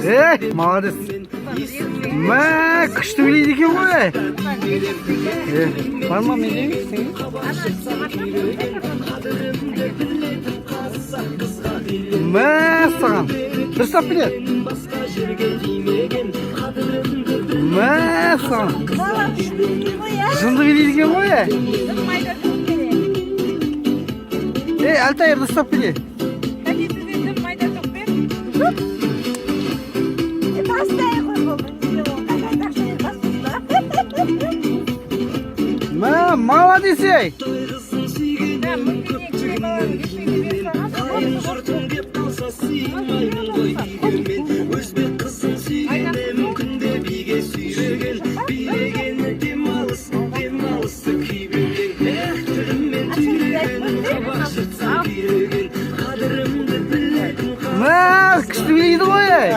Ей, молодец. Мә, күшті билейді екен ғой. Е, бар ма менде? Мә, саған. Дұрыстап биле. Мә, саған. Жынды билейді екен ғой. Ей, Альтаир, дұрыстап биле. Тастай ғой бұл. Мә, молодец, ей. Мә, күшті билейді ғой, ей.